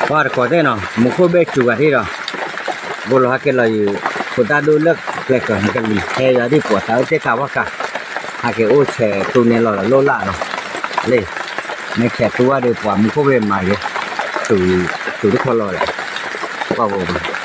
ပှၤတကိးသ့ၣ်နီၤ မူခိၣ်ဘ့ၣ်စူၤဂၤထံၣ်ဒီး ဘိလီၤဟဲက့ၤလီၤယုာ် ဖိတၢ်ဒိၣ်လၢကျဲကၢၤ နကလံၤဟဲယၤဒ်ပှၤသးအုးသ့ၣ်ကးဝဲကး ဟဲက့ၤအိၣ်ဆဲးသူန့ၣ်လီၤလၢလိၣ်လၢ်နီၤ လ့ၣ် မ့ၢ်ဆဲးသူဝဲဒီးပှၤမူခိၣ်ဘ့ၣ်မၤယဲ စူၤတခီလီၤဒီး ပှၤဘိ အဟ့ၣ် ဂီၤနံၤ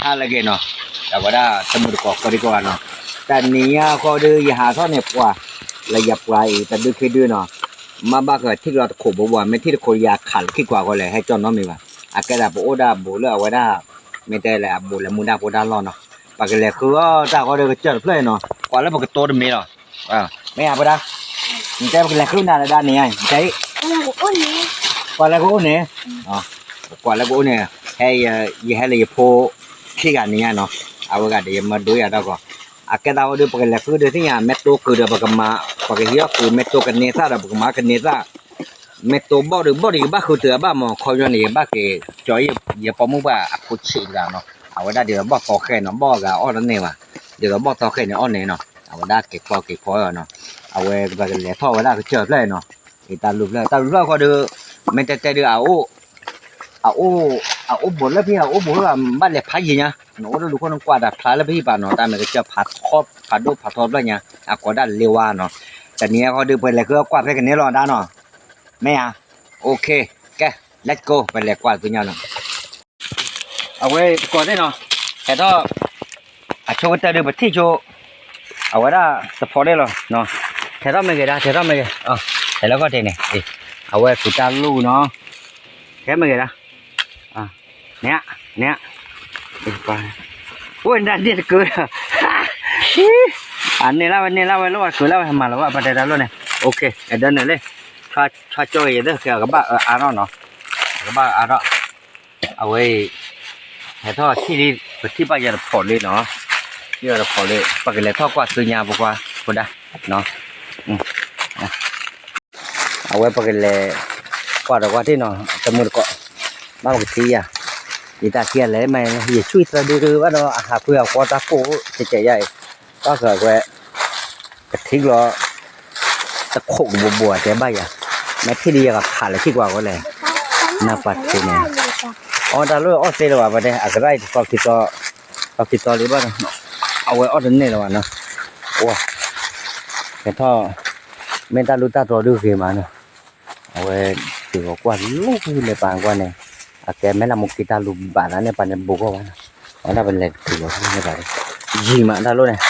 ဟါလၢအဂ့ၤနီၤ, အဝဲဒၣ်တမုာ်တကိးကိးဒံကိးဂၤနီၤ, တနံၤညါဃီဒီး ယဟးထီၣ်န့ၣ်ပှၤ လၢယပှၤအံၤ တဒုခံဒုနီၤ, မ့ၢ်ဘၣ်ဃးထံၣ်လီၤတခိးဘိဘိ မ့ၢ်ထံၣ်တခိးယၤခးလၢခံကွၢ်ဃီလဲၣ် ဟဲကၠီၣ်နီတမံၤဘၣ်, အကဲဒၣ်ပအိၣ်ဒၣ်ဘူးလၢအဝဲဒၣ် မ့ၢ်တဲလဲၣ် အဘူးလၢမူဒါဖိတၢ်လီၢ်နီၤ, ပကလဲၤဃုအီၣ်တၢ်ဃီဒီးကစၢၢ်တဖျၢၣ်အံၤနီၤ, ကွၢ်လၢပကတိတမံၤလီၤ, မ့ၢ်ဧါပဒၣ်, နတဲပကလဲၤဃုနၤလၢဒၣ်န့ၣ် နတဲ ကွၢ်လၢကအိၣ်န့ၣ်, ကွၢ်လၢကအိၣ်န့ၣ်, ဟဲ ယဟဲလၢယဖိခံဂၤန့ၣ်ညါနီၤ, အဝဲဂၤဒီးယမၢဒိယၤတၢ်ဂီၤ, အကဲသးဝဲဒီး ပကလဲၤဃုဒီးသ့ၣ်ညါ မ့ၢ်တိကုၤဒီးပကမၤ, ပကဟံးအီၣ်ကုၤ မ့ၢ်တိကန့ၢ်သၣ်ဒီးပကမၤကန့ၢ်သၣ်, မ့ၢ်တိဘီၣ်ဒီးဘီၣ်ဒီး ယကဘၣ်ဃုတၢ်အဘၣ်မး ခီပညီန့ၣ် ယဘၣ်က့ၤကၠီၤအံၤ ယပိာ်မုၣ်ဘၣ်အဖိဆံးတဂၤနီၤ, အဝဲဒၣ်ဒ်သိးဘီၣ်သီဃဲနီၤ ဘီၣ်အဂၤအီၣ်တန့ၢ်ဘၣ်, ဒ်သိးဘီၣ်သီဃဲန့ၣ်အီၣ်န့ၣ်နီၤ, အဝဲဒၣ်က့ၤဖီက့ၤဖီနီၤ, အဝဲပကလဲၤထီၣ်ဝဲဒၣ်ကစၢၢ်ဖျၢၣ်နီၤ, တၢ်လူၤဖျၢၣ် တၢ်လူၤဖျၢၣ်ဃီဒီး မ့ၢ်တဲတဲဒုး အအိၣ် အအိၣ်ဘူးလၢဖဲ အအိၣ်ဘူးလၢ ဘၣ်လဲၤဖးယံၤညါ, နအိၣ်တလူၤခိၣ်နကွၢ်တၢ်ဖျါလၢဖဲဟံၣ်ပာ်နီၤ, တၢ်မ့ၢ်ကစၢၢ်ဖးထီ ဖးဒိၣ်ဖးထီဖျၢၣ်ညါ, အကိးဒၣ်လ့ဝါနီၤ, တနံၤအံၤဃီဒီး ပလဲၤဃုကွၢ်ဖဲကန့ၢ်လီၤဒၣ်နီၤ, မ့ၢ်ဧါ, OK, ကဲ let's go ပလဲၤကွၢ်သ့ၣ်ညါနီၤ အဝဲတကိးသ့ၣ်နီၤ, ဟဲထီၣ် အဆိကတၢၢ်ဒီးပထံၣ်ဆိ, အဝဲဒၣ်သဖီဒ့ၣ်လီၤ, ထဲးထီၣ်မ့ၢ်ဂ့ၤဒၣ် ထဲးထီၣ်မ့ၢ်ဂ့ၤ, ထဲးလီၤကီၢ်တ့ၢ်န့ၣ်, အဝဲကုၤတၢ်လူၢ်နီၤ, ထဲးမ့ၢ်ဂ့ၤဒၣ်, န့ၣ်, န့ၣ်, အိၣ်နၤန့ၣ်တကုၤ, အန့ၣ်လၢဝဲ န့ၣ်လၢဝဲ လိၣ်ဝဲကုၤလၢဝဲ မၤလီၤဝဲ ပတဲတၢ်လိၣ်န့ၣ်, OK, အဒၢနုာ်လံ, ထွါကၠီဂ့ၤယသ့ၣ် ကဘၣ်အါထီၣ်နီၤ, ကဘၣ်အါထီၣ် အဝဲအံၤ ဟဲထီၣ်ထံၣ်လံ ပထံၣ်ဘၣ်ယၤတဖိးလံနီၤ, ယၤတဖိးလံ ပကလဲၤထီၣ်ကွၢ်သ့ၣ်ညါပကွၢ်ဖိဒါ, အဝဲပကလဲၤ ကွၢ်ဒီးကွၢ်တ့ၢ်နီၤ တမုာ်တကိး, ဘၣ်ပကထံၣ်ယၤ, ယတၢ်ထံၣ်အလဲၣ်မး ယဆွံသၢဒုဒုဘၣ်ဒီး အဟးကွံာ်အကွီတၢ်ကိၢ် ကဲးကဲးယၤအံၤ, ဘၣ်ဃးဝဲ ကထံၣ်လီၤ တခိးကဘိဘိတဲဘၣ်ယၤ, မ့ၢ်ထံၣ်ဒ်ယကခးလၢခံကွၢ်ဃီလဲၣ်, နၢ်ပှၤထံန့ၣ်, အီၣ်တၢ်လိၣ်အီၣ်သ့လၢၤဘၣ် ပတဲ အကရၢၢ်အံၤတသီခံသီ, သီခံသီလံဘၣ်နီၤ, အဝဲအီၣ်တန့ၢ်လၢၤဘၣ်နီၤ, ဝါ, ကဲထီၣ်, မ့ၢ်တၢ်လူၢ်တၢ်တီဒုဂ့ၤမးနီၤ, အဝဲ တုၤဂီၤကွၢ်လူၤလၢပှၤကွၢ်န့ၣ်, အကဲမ့ၢ်လၢမိၢ်က့တၢ်လူၤဘၣ်သးန့ၣ် ပှၤန့ၣ်ဘူးကီၢ်ဘၣ်နီၤ, အဝဲဒၣ်ပလဲၤတုၤလီၤန့ၣ်ဘၣ်, ယံာ်မးတၢ်လိၣ်န့ၣ်,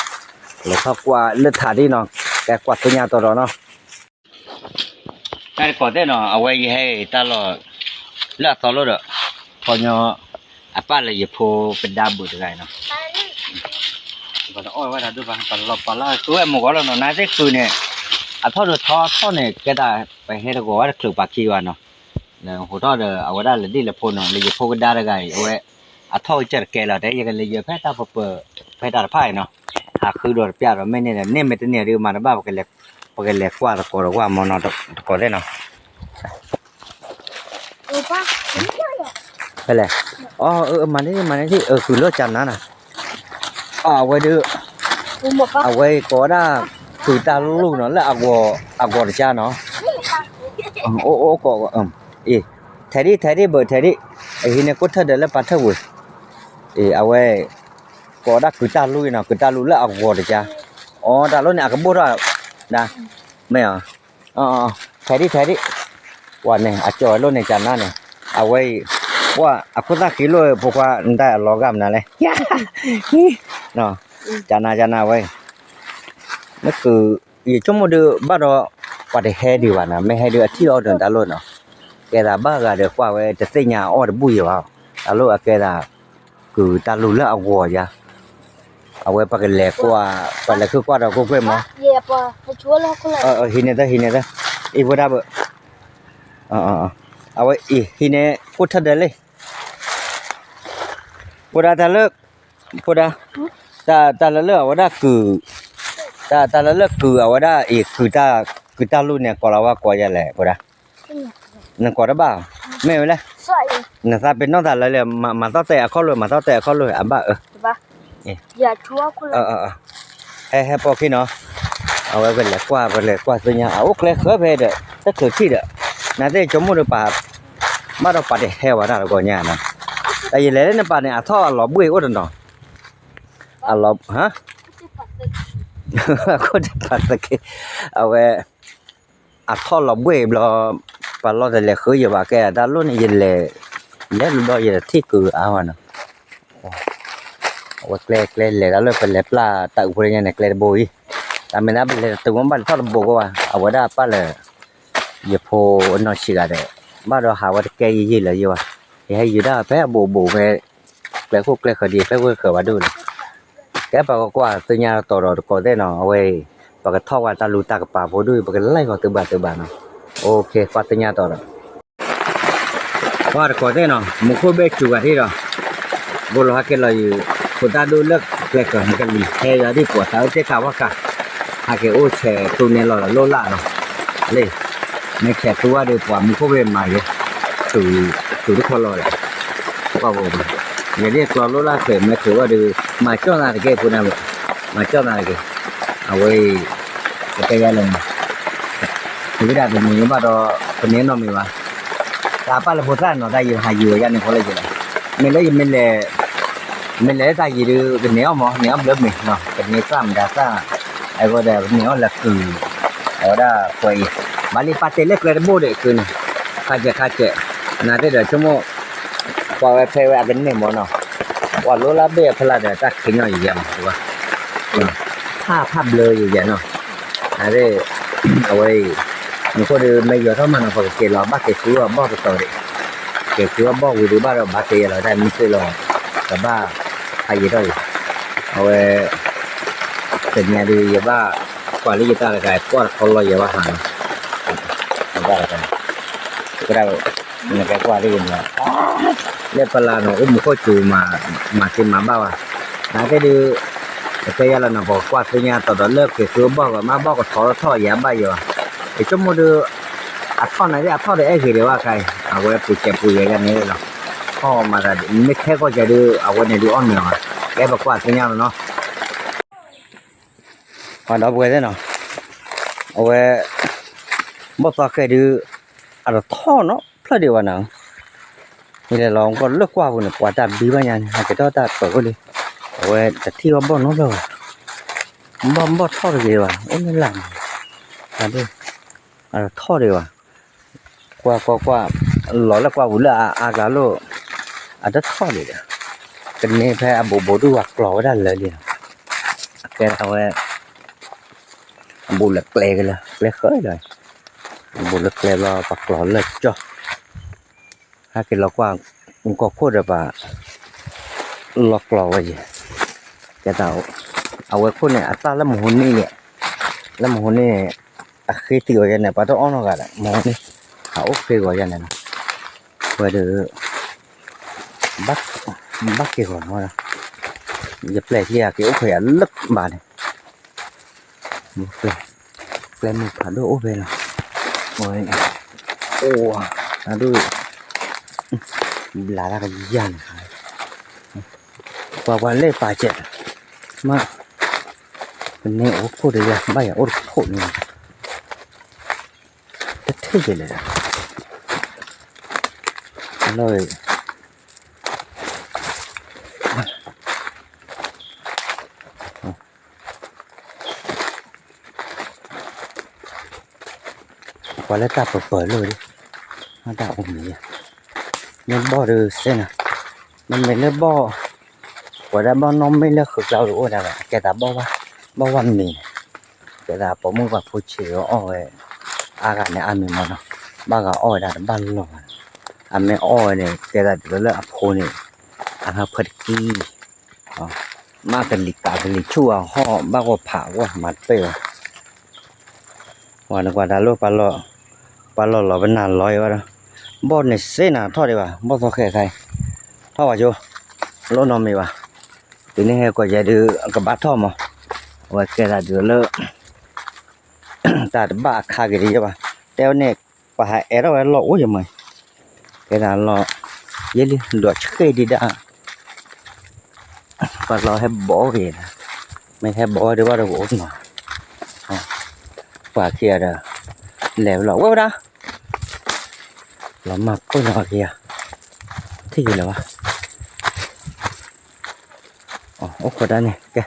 လဲၤထီၣ်ကွၢ်လၢထးဒ်နီၤ, ကဲကွၢ်သ့ၣ်ညါတီတီနီၤ တၢ်တကိးသ့ၣ်နီၤ အဝဲယဟဲတၢ်လီၢ် လၢအသီလိၣ်ဒီး ခီညီ အပၢ်လၢယဖိကဒါဘုးတဂၤအံၤနီၤ, ပှၤတအီၣ်ဝဲဒၣ်ဒိၣ်ဘၣ် ပလီၤပာ်လၢသူဝဲမုၢ်ဂီၤလီၤနီၤ နသ့ၣ်ဃုာ်န့ၣ် အထီၣ်ဒုးထီထီၣ်န့ၣ် ကဲဒၣ်ပဟဲတဂီၤဝဲတချုးပှၤခံဘၣ်နီၤ, ဟိးထီၣ်ဒီး အဝဲဒၣ်လၢဒ်လၢဖိနီၤ လၢယဖိကဒါတဂၤအံၤ အဝဲ အထီၣ်ကစၢၢ်တကဲလီၤ တဲ ယကလဲၤယၢၤဖဲတၢ်ပပၢၤ ဖဲတၢ်တဖၣ်အံၤနီၤ, ဟးဃုဒီးတပျၢ်ဒီး မ့ၢ်န့ၣ်ဒီး န့ၢ်မ့ၢ်တန့ၢ်ဒုးမၤတဘၣ် ပကလဲၤကွၢ်သကိးဒီးကွၢ်မနီၤ တကိးသ့ၣ်နီၤ, ဖဲလဲၣ်, အမၤန့ၢ် မၤန့ၢ် ဃုာ်လၢကနၤနီၤ, အဝဲဒုး အဝဲကိးဝဲဒၣ် ကုၤတၢ်လူၢ်နီၤ လၢအဂီၤတကါနီၤ, အိၣ်အိၣ်ကိး အံၤ ထဲးဒံၣ် ထဲးဒံၣ်ဘၢၣ် ထဲးဒံၣ်, အဟံးန့ၢ်ကိၣ်ထၢၣ်ဒၢးလၢပၢ်ထၢၣ်ဝံၤ, အံၤ အဝဲ ကိးဝဲဒၣ်ကုၤတၢ်လူၢ်အံၤနီၤ ကုၤတၢ်လူၢ်လၢအဂီၤတကါ, အီ တၢ်လိၣ်န့ၣ် အကဘိၣ်ထီၣ်ဒၣ်, မ့ၢ်အီၤ, ထဲးဒံၣ် ထဲးဒံၣ်, ပှၤန့ၣ် အကၠီၤဝဲလိၣ်န့ၣ် ကနၤန့ၣ်, အဝဲအံၤ ပှၤအခိၣ်သၣ်ဃံလိၣ် ဖိခွါ နတၢ်အလီၤဂာ်မနုၤလဲၣ်, ကနၤ ကနၤဝဲအံၤ, မ့ၢ်ကုၤ ယဆိကမိၣ်ဒုးဘၣ်ဒီး ပှၤတဟဲဒံးဘၣ်နီၤ မ့ၢ်ဟဲဒုးအထံၣ်အီၤဒီးတၢ်လိၣ်နီၤ, ကဲသးဘၣ်ဂၤဒီးကွၢ်ဝဲတသ့ၣ်ညါအီၣ်တဘူၣ်ယံၤဘၣ်, တၢ်လိၣ်အကဲသး ကုၤတၢ်လူၢ်လၢအဂီၤယါ, အဝဲပကလဲၤကွၢ် ပလဲၤဃုကွၢ်ဒီးကွ့ၢ်ကွ့ၢ်မး, ဟံးန့ၢ်သၢ ဟံးန့ၢ်သၢ, အံၤဖိဒၣ်ဘၣ်, အဝဲအံၤ ဟံးန့ၢ်ကိၣ်ထၢၣ်ဒၢးလံ ဖိဒါတၢ်လၢ ဖိဒါ တၢ်လၢလၢအဝဲဒၣ်ကုၤ တၢ်လၢလၢကုၤအဝဲဒၣ်အံၤ ကုၤတၢ်လူၢ်န့ၣ် ကိးလီၤဝဲကိးယၤလဲၣ် ဖိဒါ နကိးတဘၣ် မ့ၢ်ဝဲလဲၣ် နသးပ့ၤနီၣ်သးလၢလၢ မၤသီၣ်တဲအခီၣ်လိာ် မၤသီၣ်တဲအခီၣ်လိာ် အဘၣ်အၢ, ဟဲဟဲပိာ်ခံနီၤ, အဝဲပလဲၤကွၢ် ပလဲၤကွၢ်သ့ၣ်ညါ အအိၣ်ကျဲဃၢဖဲဒီး တချုးထံၣ်ဒီး နသ့ၣ်ဆိကမိၣ်ဒီးပှၤ ဘၣ်ဒီးပှၤတဟဲဝဲဒၣ်တဂီၤညါနီၤ, တၢ်ယလဲၤလၢနပၤန့ၣ် အထီၣ်အလီၤဘှ့ၣ်အိၣ်တနီၤ, အလီၤ ခိၣ်တပၤသက့, အဝဲ အထီၣ်လီၤဘှ့ၣ်ဘျီ, ပှၤလီၤတလဲၤဃုယဘၣ်ကဲတၢ်လိၣ်န့ၣ် ယလဲၤ လဲၤတဘျီယတထံၣ်ကုၤအါဘၣ်နီၤ, အဝဲကျဲကျဲလဲၤတၢ်လၢပလဲၤပျၢ်တၢ်အုးဖိညါန့ၣ် ကျဲတဘိအံၤ, တၢ်မ့ၢ်ဒၣ်ပလဲၤတတုၤမ့ၢ်ဘၣ်လဲၤထီၣ်တဘိကီးဘၣ် အဝဲဒၣ်ပၢ်လၢ ယဖိအနီၢ်ဆံးဂၤဒီး ဘၣ်ဒီးဟးဝဲတကဲယံာ်ယံာ်လၢယဲဘၣ်, ယဟဲယုာ်ဒၣ်ဖဲအဘူးအဘူးဖဲ ကျဲခိၣ်ကျဲဃၢၤဒ် ကျဲခိၣ်ကျဲဃၢၤဘၣ်ဒိၣ်လီၤ, ကဲပကကွၢ်သ့ၣ်ညါတီၤဒီးတကိးသ့ၣ်နီၤ အဝဲအံၤ, ပကထီၣ်ဝဲတၢ်လူတၢ်ကပၤဖိဒိၣ်အံၤ ပကလဲၤဂီၤသုဘၣ်သုဘၣ်နီၤ, အိၣ်ခ့ ကွၢ်သ့ၣ်ညါတီၤဒီး ကွၢ်တကိးသ့ၣ်နီၤ မူခိၣ်ဘ့ၣ်စူၤဂၤထံၣ်ဒီး ဘိလီၤဟဲက့ၤလီၤယုာ် ဖိသၣ်ဒိၣ်လၢကျဲဃၢၤ နကလံၤဟဲယွၤဒ်ပှၤသးအုးသ့ၣ်ခါဝၣ်ခါ, ဟဲက့ၤအိၣ်ဆဲးသူန့ၢ်လီၤဒီးလိၣ်လၢ်နီၤ, လၢ မ့ၢ်ဆဲးသူဝဲဒီးပှၤမူခိၣ်ဘ့ၣ်မၤယဲ, စူၤတခီလီၤဒီး ကွၢ်ဘိဘၣ်, ယဲဒ်ကျီလိၣ်လၢ်ဃဲၤ မ့ၢ်ထုးဝဲဒီး မၤကၠီၣ်သးတက့ၢ်ဖိန့ၣ်, မၤကၠီၣ်သးတက့ၢ်, အဝဲအံၤ ကတဲယၤလၢ ဝံဒၣ်တမံၤဘၣ်ဒီး ပန့ၢ်နီတမံၤဘၣ်, တၢ်ပာ်လၢဖိသၣ်နီၤ တၢ်ယံၤဟးယံၤဝဲယါန့ၣ်ဖီလၢယလဲၤ, မ့ၢ်လၢယမ့ၢ်လဲၤ မ့ၢ်လဲၤလၢတၢ်ယံၤဒုး ကန့ၢ်အီၣ်မး န့ၢ်အီၣ်ဘျၢမ့ၤနီၤ ကန့ၢ်သၣ်မတၤသၣ်, အဃိဒီး ကန့ၢ်အီၣ်လၢကုၤ, အဝဲဒၣ်ပှဲၤအံၤ, ဘၣ်လံပာ်တဲလၢကျဲတဘိၣ်ဒီးကုၤန့ၣ်, ခါစဲးခါစဲး, နာ်သ့ၣ်ဒီးဆိကမိၣ်, ကွၢ်ဝဲဖဲဝဲအကန့ၢ်မးနီၤ, ကွၢ်လိလၢဘ့ၣ်အဖီလာ်ဒီးတၢ်ခံးညီယဲယဲမး, ဖးဖးဘျၢယဲယဲနီၤ, နာ်သ့ၣ်, အဝဲအံၤ, မူခိၣ်ဒီးမ့ၢ်ယွၤထီၣ်မးနီၤ ပကက့ၤလီၤဘၣ်က့ၤသူအီၤဘီၣ်တတီၤဒီး, က့ၤသူအီၤဘီၣ်ဝံၤဒီးဘၣ်ဒီးဘၣ်က့ၤယဲလီၤ တၢ်မ့ၢ်သ့ၣ်လီၤ, ကဘၣ်, ဖးယံၤထီၣ်အံၤ, အဝဲ တနံၤဒုးယဘၣ်, ကွၢ်လၢယတၢ်တဂၤ ကွၢ်တခီလီၤယဲဘၣ်ဟးနီၤ, တၢ်တဂၤ, နကဲကွၢ်လၢယန့ၣ်, လၢပလၢ်နီၤ အိၣ်မူခိၣ်စူၤ, မၤသ့မၤဘၣ်ဘၣ်, နာ်သ့ၣ်ဒုး, ကတဲယၤလီၤနီၤ ပကကွၢ်သ့ၣ်ညါတီၤဒီးလၢက့ၤသူဘီၣ်ဂီၤမးဘီၣ်ကထီထီၣ်ယဲဘၣ်ယဲဘၣ်, ယဆိကမိၣ်ဒုး, အထီၣ်န့ၣ်သ့ၣ်အထီၣ်ဒီးအဲၣ်ဂ့ၤဒံးဘၣ်ခါအံၤ အဝဲပူၤစဲးပူၤယဲယဲန့ၣ်လီၤ, ထီၣ်မၤသးမ့ၢ်ထဲကီၢ်ကဲဒုး အဝဲန့ၣ်ဒုးအီၣ်မ့ၤအီၤ, ကဲပကွၢ်သ့ၣ်ညါလီၤနီၤ ပှၤဒီပုၢ်ဝဲၢ်သ့ၣ်နီၤ, အဝဲ, ဘီၣ်သီဃဲဒုး, အတထီၣ်နီတဖျၢၣ်ဒံးဘၣ်နီၤ, ယလဲၤလီၤကီၢ်လၢကွၢ်ပူၤန့ၣ် ပှၤတၢ်ဘံဘၣ်ညါန့ၣ် ဟဲက့ၤထီၣ်တၢ်ပၢၤအိၣ်လံ, အဝဲတထံၣ်ဘၣ်ဘီၣ်နီတဖျၢၣ်ဘၣ်, ဘီၣ်ဘီၣ်ထီၣ်တဂ့ၤဘၣ် အိၣ်လၢလၢ်န့ၣ်, အဒိ, အတထီၣ်ဒံးဘၣ် ကွၢ်ကွၢ်ကွၢ်, လီၤလၢကွၢ်ပူၤလၢအအါဂၤလိၣ်, အတထီၣ်ဒံးဒီး, ကန့ၢ်ဖဲအဘူးဘူးဒုးပှၤကျီၤဝဲဒၣ်လၢာ်လံနီၤ, အကဲအဝဲ, အဘူးလၢကျဲကလၢာ် ကျဲဃၢလီၤ, အဘူးလၢကျဲဘျီပှၤကျီၤလၢာ်ကၠီ, ဟဲက့ၤလီၤကွၢ်, ကီၢ်ခိၣ်ဒီးပှၤ လီၤကျီၤဝဲယဲၢ်, ကဲသး, အဝဲခိၣ်န့ၣ် အသၣ်လၢမဟိန့ၣ်ယဲၢ်, လၢမဟိန့ၣ်, အဃ့တံာ်အီၤယဲၢ်န့ၣ် ပှၤတအီၣ်နီတဂၤဒီး မဟိန့ၣ်, ဟးအိၣ်ဃ့ဂီၤယဲၢ်န့ၣ်လီၤ, ဝဲဒီး, ဘၣ်က့ၤဂီၤနီၤ, ယပျဲၢ်ခံဂၤက့ၤအိၣ်ခိးယၤလၢဘၣ်န့ၣ် ကျဲမုၢ်ဖးဒိၣ်အိၣ်ဖဲလီၤ, အိၣ်, အဒိ, ဘျးတၢ်ကယၤန့ၣ်, ပှၤပှၤလၢပာ်စဲး, မ့ၢ်, ပန့ၢ်အိၣ်ခိၣ်ဒီးယၤ ဘၣ်ယၤအိၣ်တခိၣ်န့ၣ်, တထံၣ်က့ၤလဲၣ်, လီၤ, ပှၤလၢတၢ်ပၢၤပၢၤလိၣ်ဒံး, တၢ်အိၣ်မံၤယဲၢ်, မ့ၢ်ဘီၣ်ဒီးစ့ၢ်နီၤ, မ့မ့ၢ်လၢဘီၣ်, ပှၤဒၣ်ဘီၣ်နီၢ်မ့ၢ်လၢဃုာ်ကျါဒီးအိၣ်ဒၣ်ဘၣ် အကဲသးဘီၣ်ဘၣ်, ဘီၣ်ဘၣ်မံၤန့ၣ်, ကဲသးပိာ်မုၣ်ပှၤဖိဆံးအီၣ်ဝဲ, အါဂၤန့ၣ်အါမံၤမးနီၤ, ဘၣ်ဂၤအီၣ်ဝဲဒၣ်တဘၣ်လီၢ်ဘၣ်, အမ့ၢ်အီၣ်ဝဲန့ၣ် ကဲသးဒ်သိးလၢအဖိန့ၣ်, အဟၢဖၢတကံ မ့ၢ်ကလံၤကးကလံၤဆူၣ်အဟီၣ်ဘၣ်ဂီၢ်ဖးဝဲမၤတပ့ၢ်ဘၣ်, ပှၤနကွၢ်တၢ်လိၣ်, ပှၤလီၢ်လီၤပနၢ်လီၤအံၤဘၣ်ဒီး, ဘီၣ်န့ၣ်စ့ၢ်နၤထီၣ်ဒံးဘၣ် ဘီၣ်သီဃဲခါအံၤ, ထီၣ်ဘၣ်ဆိ, လိၣ်နီတမံၤဘၣ်, တုၤန့ၣ်ဟဲကိးယဲဒုး ကဘၣ်ထီၣ်မး, အဝဲကဲသးဒ်သိးလၢ တၢ်တဘၣ်အခါက့ၤဒံးယဲဘၣ်, တဲဝဲန့ၣ်, ပှၤဟးအဲၣ်ထီၣ်ဝဲလီၢ်အိၣ်ယမး, ကဲသးလီၢ်, ယဲလံ ဒိးဆှဲဒံးဒၣ်, ပှၤလီၤဟဲဘီက့ၤ, မ့ၢ်ဟဲဘီဝဲဒၣ်ဘၣ်ဒီးကအိၣ်နီၤ, ပှၤခံဂၤဒီး လဲၤဝဲလီၤဝဲဝဲဒၣ်, လီၤမၢ်ပၢၢ်လီၤခံဂၤ, ထံၣ်က့ၤလၢၤဘၣ်, အိၣ်ခိးတၢ်န့ၣ် ကဲ,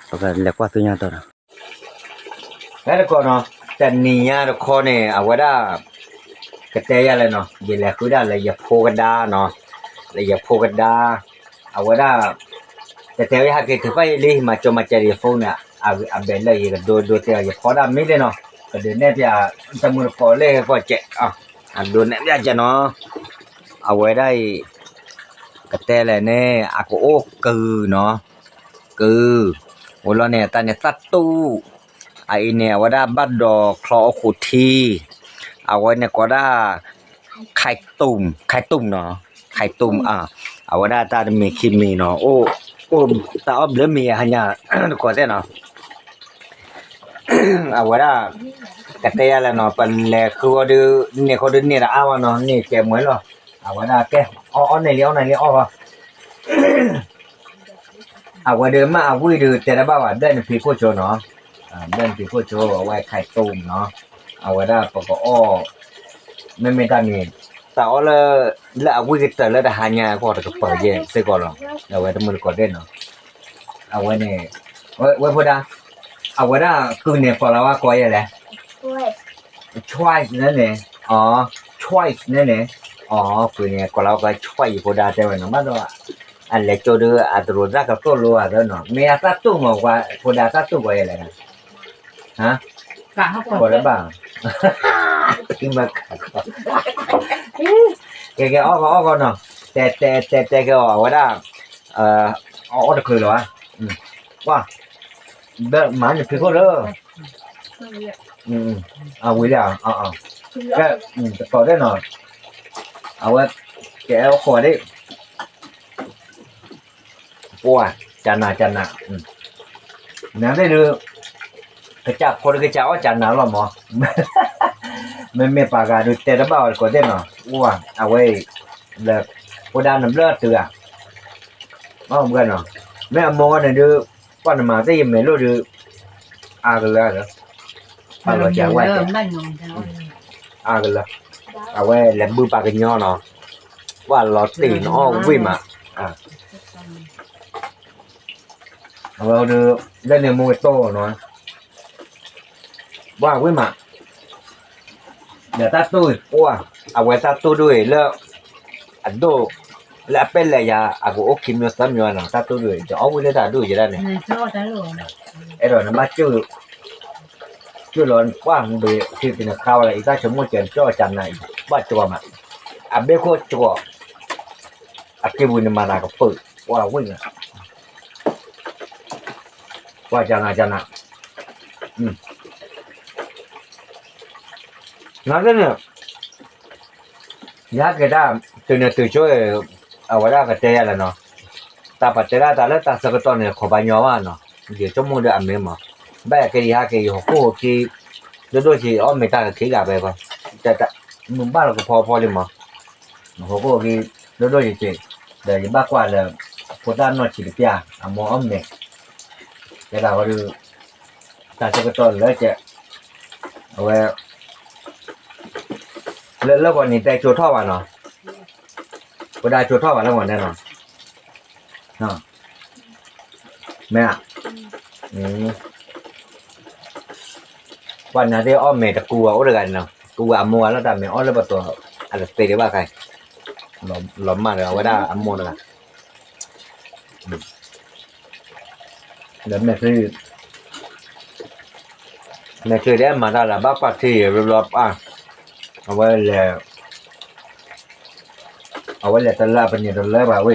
ပကလဲၤကွၢ်သ့ၣ်ညါတီၤဒီး ဖဲတကိးနီၤ, တနံၤညါတခီန့ၣ် အဝဲဒၣ် ကတဲယၤလဲၣ်နီၤ, ယလဲၤဃုဒၣ်လၢယဖိကဒါနီၤ, လၢယဖိကဒါ, အဝဲဒၣ် တတဲဝဲဟဲက့ၤထုးဖးယံာ်လံ မၤကၠီမၤကဲဒီးယဖိန့ၣ်, အဘဲးလၢယကဒိဒိတဲအီၤ ယဖီဒၣ်မ့ၢ်လံနီၤ, ကဒုးနဲၣ်ဖျါ တမုၢ်တကိးလၢဟဲကီၢ်ကဲး, အဒိးနဲၣ်ဖျါကဲးနီၤ, အဝဲဒၣ်အံၤ ကတဲလဲၣ်န့ၣ် အကအိၣ်ကုၤနီၤ, ကုၤ, ဝဲလီၤန့ၣ် တၢ်န့ၣ်သၣ်တူၣ်, အအံၤန့ၣ် အဝဲဒၣ်ဘၣ်ဒီးချီအီၣ်ခိၣ်ထံ, အဝဲန့ၣ်ကိးဒၣ် ခဲတုမ်, ခဲတုမ်နီၤ, ခဲတုမ်, အဝဲဒၣ်တၢ်တမံၤခံမံၤနီၤ, အိၣ်တၢ်အီၣ်ဘျၢမံၤဟါညါ တကိးသ့ၣ်နီၤ, အဝဲဒၣ် ကတဲယၤလဲၣ်နီၤ, ပလဲၤဃုအီၤဒုး န့ၢ်ခီဒုးန့ၢ်တအါဘၣ်နီၤ, န့ၢ်ကဲမွဲလီၤ, အဝဲဒၣ်ကဲ အီၣ်အီၣ်န့ၢ်လံ အီၣ်န့ၢ်လံ အီၣ်ဃီ အဝဲဒုးမ့ၢ်အဝံၣ်ဒုးတဲတဘၣ်ဘၣ်, ဘျဲၣ်နဖံးခိၣ်ဆိနီၤ, ဘျဲၣ်နဖံးခိၣ်ဆိ အဝဲခဲတုမ်နီၤ, အဝဲဒၣ်ပကအီၣ်, မ့မ့ၢ်တၢ်န့ၣ် တၢ်အီၣ်လၢ လၢအဝံၣ်ကတၢၢ်လၢတဟါညါအဂီၢ်တကပၤယဲၢ်စ့ၢ်ကီးလီၤ, အဝဲတမုၢ်တကိးသ့ၣ်နီၤ, အဝဲန့ၣ် ဝဲဖိဒါ, အဝဲဒၣ်ကုၤန့ၣ် ကိးလီၤဝဲကိးယဲၢ်လဲၣ် choice န့ၣ်န့ၣ်, အီ choice န့ၣ်န့ၣ်, အီ ကုၤန့ၣ် ကိးလီၤဝဲကိး choice ယဖိဒါတဲဝဲနီၤ, ဘၣ်ဒီး အလဲၤကၠိဒုး အတရိးတၢ်ကသိၣ်လိအသးနီၤ, မ့ၢ်အတၢ်တူၢ်မး ပှၤဖိဒါတၢ်တူၢ်ကိးယဲၢ်လဲၣ်, ကိးလၢဘၣ်, ကဲကဲ အီၣ်ဂီၤအီၣ်ဂီၤနီၤ, တဲတဲတဲတဲကဲအီၤ အဝဲဒၣ် အီၣ်တချုးလီၤ, ကွၢ်, မၤန့ၣ်ဖံးခိၣ်လၢ အဝံၤလံ, ကဲ, တတီၤဒၣ်နီၤ, အဝဲ ကဲအိၣ်ခိးဒၣ်, ပှၤ, ကနၤကနၤ, နသ့ၣ်ဒုး ကစၢ်ဖိဒုးကစၢ်အီၣ်ကနၤလီၤမး, မ့မ့ၢ်ပှၤဂၤဒုးတဲတဘၣ်အီၤတကိးသ့ၣ်နီၤ, အဝဲအံၤ လၢ ဖိဒါနဘျၢတုၤဧါ, မ့ၢ်အမိၢ်ဂီၢ်န့ၣ်ဒုး ကွၢ်နမၤသ့ၣ်ယမဲာ်လိၣ်ဒုး အါကလၢာ်လၢ, ဘၣ်လီၤကဝဲၢ်ကဲ, အါကလၢာ်, အဝဲလဲၤဘုပှၤကညီနီၤ, ကွၢ်လီၤတ့ၢ်နအီၣ်ဝံၣ်မး, အဝဲဒုး လၢန့ၣ်မူကတိၢ်နီၤ, ကွၢ်ဝံၣ်မး ဒီးတၢ်တူၢ်အံၤ ပှၤ, အဝဲတၢ်တူၢ်ဒိၣ်အံၤလၢ အဒိၣ်, လၢအပဲၢ်လဲၤယၤ အကအိၣ်ခံမံၤသၢမံၤနီၤ, တၢ်တူၢ်ဒိၣ်အံၤ ဒီးအီၣ်ဝံၣ်လၢတၢ်ဒိၣ်ယဲဒၣ်န့ၣ်, အဲၣ်ဒိးနဘၣ်ကၢၢ်လီၤ ပှၤဘ့ၣ်ထံပနခါဝဲလၢ အံသၣ်ဆိကမိၣ်ကဲကၠီၣ်ကနၤအံၤ ဘၣ်ကၠီၣ်မး, အဘ့ၣ်ခိၣ်ကၠီၣ်, အက့ၢ်ပူၤန့ၣ်မၤသးကပၢၢ်, ကွၢ်ဝံၣ်မး ကွၢ်ကနၤကနၤ, နသ့ၣ်န့ၣ် ယဟဲက့ၤတၢ် တုၤန့ၣ်တုၤဆိ အဝဲဒၣ်ကတဲယၤလဲၣ်နီၤ, တၢ်ပှၤတဲဒၣ်တၢ်လၢတၢ်ဆၢကတီၢ်န့ၣ် ခိးပှၤညီဘၣ်နီၤ, ယဆိကမိၣ်ဒီးအမ့ၢ်မး, ဘၣ်ယက့ၤယဟဲက့ၤယဟီၣ်ခိၣ်ဟီၣ်ခံ, ဒိၣ်ဒိၣ်ဆံး အီၣ်မ့ၤတၢ်လၢခံဂၤဖဲဃီ, မုၢ်ဘၣ်လီၤကဖီဖီလံမး, ဟီၣ်ခိၣ်ဟီၣ်ခံ ဒိၣ်ဒိၣ်ဆံးဆံး, ဒီးယဘၣ်ကွၢ်လၢ ဖိသၣ်နီၢ်ဆံးတပျၢ် အမိၢ်အီၣ်မ့ၤ, ကဲဒၣ်ဝဲဒုး တၢ်ဆၢကတီၢ်လၢကဲ, အဝဲ လၢလၢပှၤန့ၣ်တဲကၠိထီၣ်ဘၣ်နီၤ, ပဒၣ်ကၠိထီၣ်ဘၣ်လၢပှၤန့ၣ်နီၤ, မ့ၢ်ဧါ, ပှၤနာ်သ့ၣ်အီၣ်မ့ၤတကူဝဲအိၣ်တဂၤန့ၣ်နီၤ, ကူဝဲအမိၢ်ဂၤလၢတၢ်မ့ၢ်အီၣ်လၢပတီၢ် အတသ့ဒံးဘၣ်ခါ, လီၤမၢ်ဒီးအဝဲဒၣ်အမိၢ်တဂၤ ဒီးမဲာ်ချံ, မဲာ်ချံဒ်မၤတၢ်လၢဘၣ်ကွၢ်ထံဘျီဘျီပၢ်, အဝဲလဲၤ, အဝဲလဲၤတလၢပန့ၣ်တလၢပှၤဝဲ,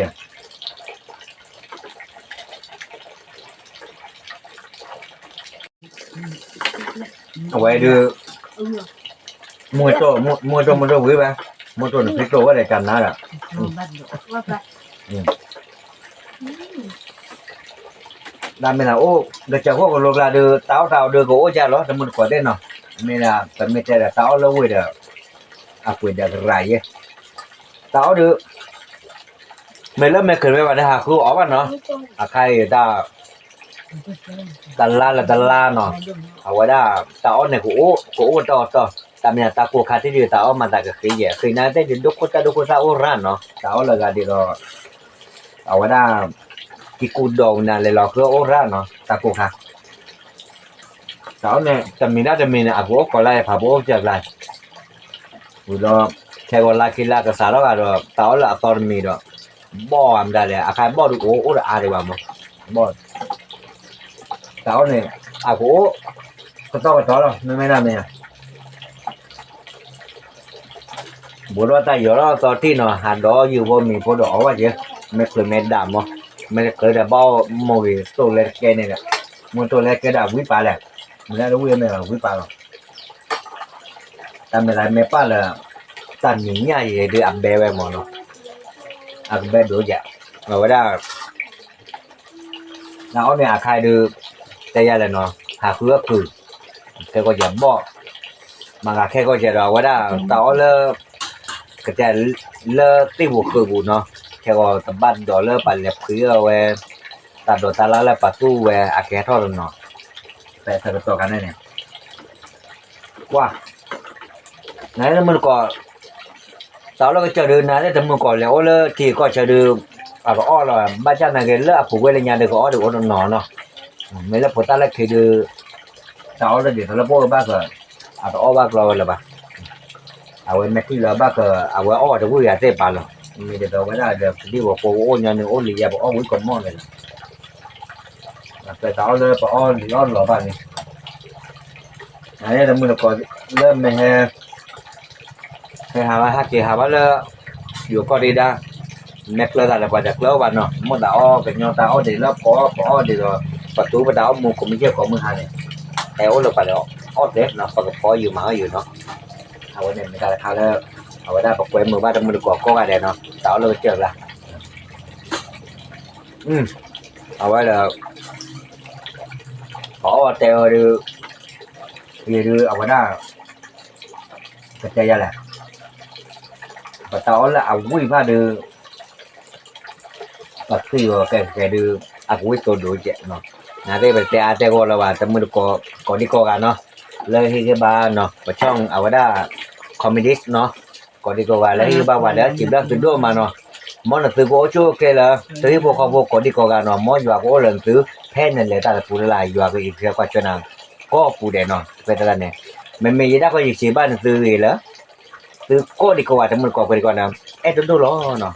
အဝဲဒုး မူကတိၢ်, မူကတိၢ် မူကတိၢ်ဝံၤဘၣ်, မူကတိၢ်န့ၣ်ဖံးတိၢ်ဝဲဒီးကနၤဒီး ဒ်မ့ၢ်ဒၣ်အိၣ် ကစၢၢ်ခိၣ်ကလိကျါဒုး တၢ်အီၣ်တၢ်အီဒုးကအိၣ်ကၢ်လီၤ တမုၢ်တကိးသ့ၣ်နီၤ, မ့ၢ်ဒၣ်ပမ့ၢ်တဲဒီးတၢ်အီၣ်လၢဝ့ၢ်ဒီး အပှ့ၤဒီးကရၤယဲ, တၢ်အီၣ်ဒုး မ့ၢ်လၢမဲာ်ချၢးမ့ၢ်ဘၣ်ဒီး ဟးဃုအီၣ်ဘၣ်နီၤ, အခါအံၤတၢ် တလါလၢတလါနီၤ, အဝဲဒၣ် တၢ်အီၣ်န့ၣ် ကအိၣ်ကတီၢ်ကတီၢ်, တၢ်မ့ၢ်တၢ်ကိၢ်ခါတ့ၢ်ဒံး တၢ်အီၣ်မၤသးကဃ့ယဲၢ် ဃ့နၤသ့ၣ်ဒုး ဒိၣ်ခိၣ်တၢ်ဒိၣ်ခိၣ်သၣ်အိၣ်ရၣ်နီၤ, တၢ်အီၣ်လၢဂၤဒ်ဒီး အဝဲဒၣ် ကံကူဒီးဝံၤနၤလဲၤလီၤဃုအိၣ်ရၣ်နီၤ တၢ်ကိၢ်ခါ တၢ်အီၣ်န့ၣ် တမံၤဒၣ်တမံၤန့ၣ် အကအိၣ်ကိးလါ ဖးဘိအိၣ်ကစၢ်ကျါ, ဝံၤဒီး ခဲဂီၤလါခံလါကစးထီၣ်ဂၤဒီး တၢ်အီၣ်လၢအသီတမံၤဒီး ဘီၣ်အမတၤလဲၣ် အခါဘီၣ်ဒုးကအိၣ်အိၣ်တအါဒံးဘၣ်မး, ဘီၣ် တၢ်အီၣ်န့ၣ် အကအိၣ် ကတီၢ်ကတီၢ်လီၤ မ့မ့ၢ်ဒၣ်မ့ၢ် ဘူးထီၣ်တၢ်ယီၤထီၣ်သီတံၢ်နီၤ ဟးဒီးယုၢ်ဖိမံၤဖိဒီးအီၣ်ဝဲက့ၤ, မ့ၢ်ချုးမ့ၢ်ဒၣ်မး, မ့ၢ်ချုးဒီးဘၣ်အီၣ်မိၢ်ဂ့ၤတိၢ်လဲတကဲန့ၣ်ဒီး, မ့ၢ်တိၢ်လဲတကဲဒီးအဝံပာ်လဲၣ်, မ့ၢ်လၢတဝံၣ်မ့ၢ်အဝံပာ်လီၤ, တၢ်မ့ၢ်သးမ့ၢ်ပာ်လၢ တၢ်နံၤညၣ်ယဲၤဒုးအဘဲဝဲမးနီၤ, အကဘဲဒိးယဲၤ, အဝဲဒၣ် တၢ်အီၣ်န့ၣ်အခါဒုး တဲယၤလဲၣ်နီၤ ဟးဃုအကုၢ်, ခဲကီၢ်ယဲၤဘီၣ်, မၤဂၤခဲကီၢ်ယဲၤဒီး အဝဲဒၣ်တၢ်အီၣ်လၢ ကတဲ လၢသ့ၣ်ပူၤဃုာ်ပူၤနီၤ, ခဲကီၢ်တဘၣ်ဒိးလၢပှၤလဲၤဖှံအီၣ်ဝဲ, တၢ်ဒိးတၢ်လၢ်လၢပှၤသူဝဲအကဲထီၣ်တနီၤ, ဖဲဆၢကတီၢ်ခါန့ၣ်န့ၣ် ကွၢ် နသ့ၣ်တမုၢ်တကိး, တၢ်အီၣ်လၢကစၢၢ်ဒုး နသ့ၣ်တမုၢ်တကိးလဲၤအိၣ်လၢထံကီၢ်ဆၢဒုး အကအီၣ်လီၤ, ဘၣ်ဆၣ်နာ်က့ၤလၢအပူၤကွံာ်လၢညါဒုး ကအီၣ်ဒုးအိၣ်တနီၤနီၤ, မ့ၢ်လၢဖိသၣ်လၢခံဒုး တၢ်အီၣ်လၢဒ်သိးလၢပအိၣ်ဘၣ်ကၢၤ အတအီၣ်ဘၣ်ကျီဝဲလၢၤဘၣ်, အဝဲမ့ၢ်ထံၣ်လၢဘၣ်ကၢၤ အဝဲအီၣ်တဝံၣ်ဂၤသ့ၣ်ပာ်လီၤ, မ့ၢ်ဒ်သိးဝဲဒၣ်ဒီး ပဒံၣ်ပဖိကအိၣ်ညီနုၢ်အိၣ်လံယဲၢ် ပအီၣ်ဝံၣ်ကမီၣ်န့ၣ်လီၤ အကဲတၢ်အီၣ်လၢပအီၣ်လံၤအီၣ်လီၤဘၣ်န့ၣ်, နသ့ၣ်တမုၢ်တကိးလၢမ့ၢ်ဟဲ ဟဲဟးဘၣ်ဟဲက့ၤဟးဘၣ်လၢ ယိၤကီၢ်ဒံးဒၣ်, မ့ၢ်ကျၢၤသးဒီးပှၤတကျၢၤဘၣ်နီၤ, မိၢ်သးအီၣ်ကညီတၢ်အီၣ်ဒံးလၢပအီၣ်ပအီၣ်ဒံးဒီး ပသူပတၢ်အီၣ်မူကိးမုၢ်ယဲၢ်ကိးမုၢ်ဟါန့ၣ်, ဟဲအိၣ်လၢပှၤလၢအီၣ်သ့နီၤ ပကဖီယုာ်မၤအီၣ်ယုာ်နီၤ, အဝဲန့ၣ်မ့ၢ်တၢ်တခါလၢ အဝဲဒၣ်ပကွဲမုာ်ဘၣ်တမုၢ်တကိးကိးဂၤဒဲးနီၤ တၢ်အီၣ်လၢကစၢၢ်ကျါ, အဝဲဒီး ပအီၣ်တဲဝဲဒုး ယဒုးအဝဲဒၣ် ကတဲယၤလဲၣ်, ပတၢ်အီၣ်လၢအဝံၣ်ဘၣ်ဒုး ပသံၣ်အီၤကဲကဲဒုး အကဝံၣ်သိဒိၣ်ကဲး, နသ့ၣ်ပတဲအါတဲဂီၢ်လၢၤဘၣ် တမုၢ်တကိး ကိးဒံကိးဂၤနီၤ, လၢဟ့ၣ်ဂံၢ်ဘါနီၤ ပဆီၣ်အဝဲဒၣ် comedy နီၤ, ကိးဒံကိးဂၤလၢဟ့ၣ်ဂံၢ်ဘါပှၤဒီး စံးဘျုးသုဒိၣ်မးနီၤ, မ်နသုကအိၣ်ဆူၣ်အိၣ်ချ့လၢ သုဟံၣ်ဖိဃီဖိကိးဒံကိးဂၤနီၤ, မ်ယွၤကအိၣ်လၢနသု ဖဲနလဲၤတၢ်တပူၤလၢ်လၢ် ယွၤကအံးထွဲကွၢ်ထွဲနၤ ကိးပူၤဒဲးနီၤ, ဖဲတၢ်န့ၣ် မ့မ့ၢ်ယဲဒၣ်ဃီယစံးဘၣ်နသုဂ့ၤလၢ သုကိးဒံကိးဂၤ တမုၢ်တကိးပှဲၤဒံကိးဂၤန့ၣ် အဲၣ်ဒိၣ်ဒိၣ်လီၤနီၤ,